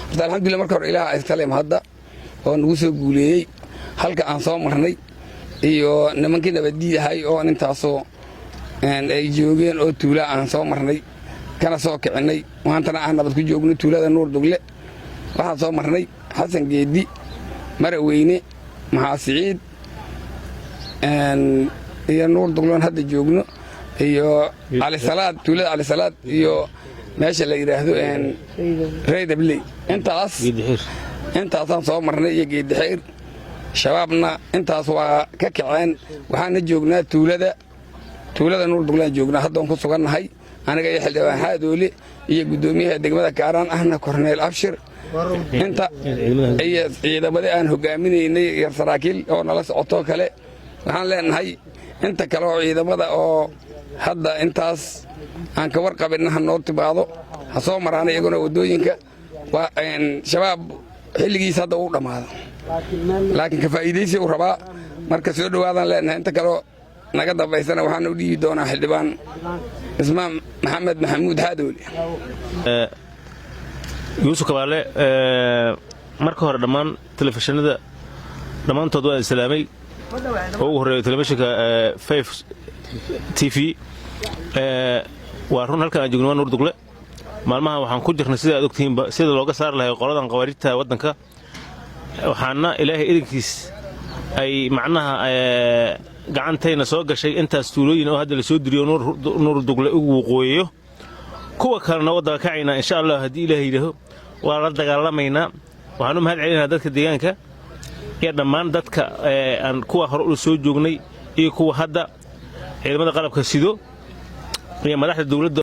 Horta alxamdulillah, marka hore Ilaah iskale hadda oo nagu soo guuleeyey halka aan soo marnay iyo nimankii nabaddiid ahay oo intaasoo ay joogeen oo tuula aan soo marnay kana soo kicinnay. Maantana aan nabad ku joogno tuulada Nuur Dugle. Waxaan soo marnay Xasan Geeddi, Maraweyne, Maxaa Siciid iyo Nuur Dugloon hadda joogno iyo Calisalaad, tuulada Calisalaad iyo meesha la yidhaahdo Reydabley. Intaas intaasaan soo marnay iyo Geedixeyr. Shabaabna intaas waa ka kaceen. Waxaana joognaa tuulada Nuur Duglaan joognaa haddoon ku sugannahay, aniga iyo xildhibaan Xaadoole iyo guddoomiyaha degmada Kaaraan ahna Korneyl Abshir inta iyo ciidamadii aan hogaaminaynay iyo saraakiil oo nala socotoo kale. Waxaan leenahay inta kale oo ciidamada oo hadda intaas aan ka warqabinna ha noo timaado, ha soo maraana iyaguna waddooyinka. Waa Shabaab xilligiisa hadda uu dhammaado, laakiin ka faa'iidaysi uu rabaa. Marka soo dhowaadaan leenahay. Inta kaleo naga dambaysana waxaan u dhiibi doonaa xildhibaan Ismaan Maxamed Maxamuud Xaadoole. Yuusuf Kabaale, marka hore dhammaan telefishinada dhammaantood waa islaamay, oo ugu horreeya telefishinka 5 TV. Waa run, halkan aan joogno waa Nuur Dugle. Maalmahan waxaan ku jirnay, sida aad ogtihiinba, sida looga saari lahay qoladan khawaarijta waddanka. Waxaana Ilaahay idinkiis ay macnaha gacantayna soo gashay intaas tuulooyin oo hadda la soo diriyo Nuur Dugle ugu waqooyeeyo. Kuwa kalena waddanka kacaynaa, insha Allah, haddii Ilaahay yidhaaho waa la dagaalamaynaa. Waxaan u mahad celinaynaa dadka deegaanka iyo dhammaan dadka aan kuwa hore u soo joognay iyo kuwa hadda, ciidamada qalabka sido iyo madaxda dowladda.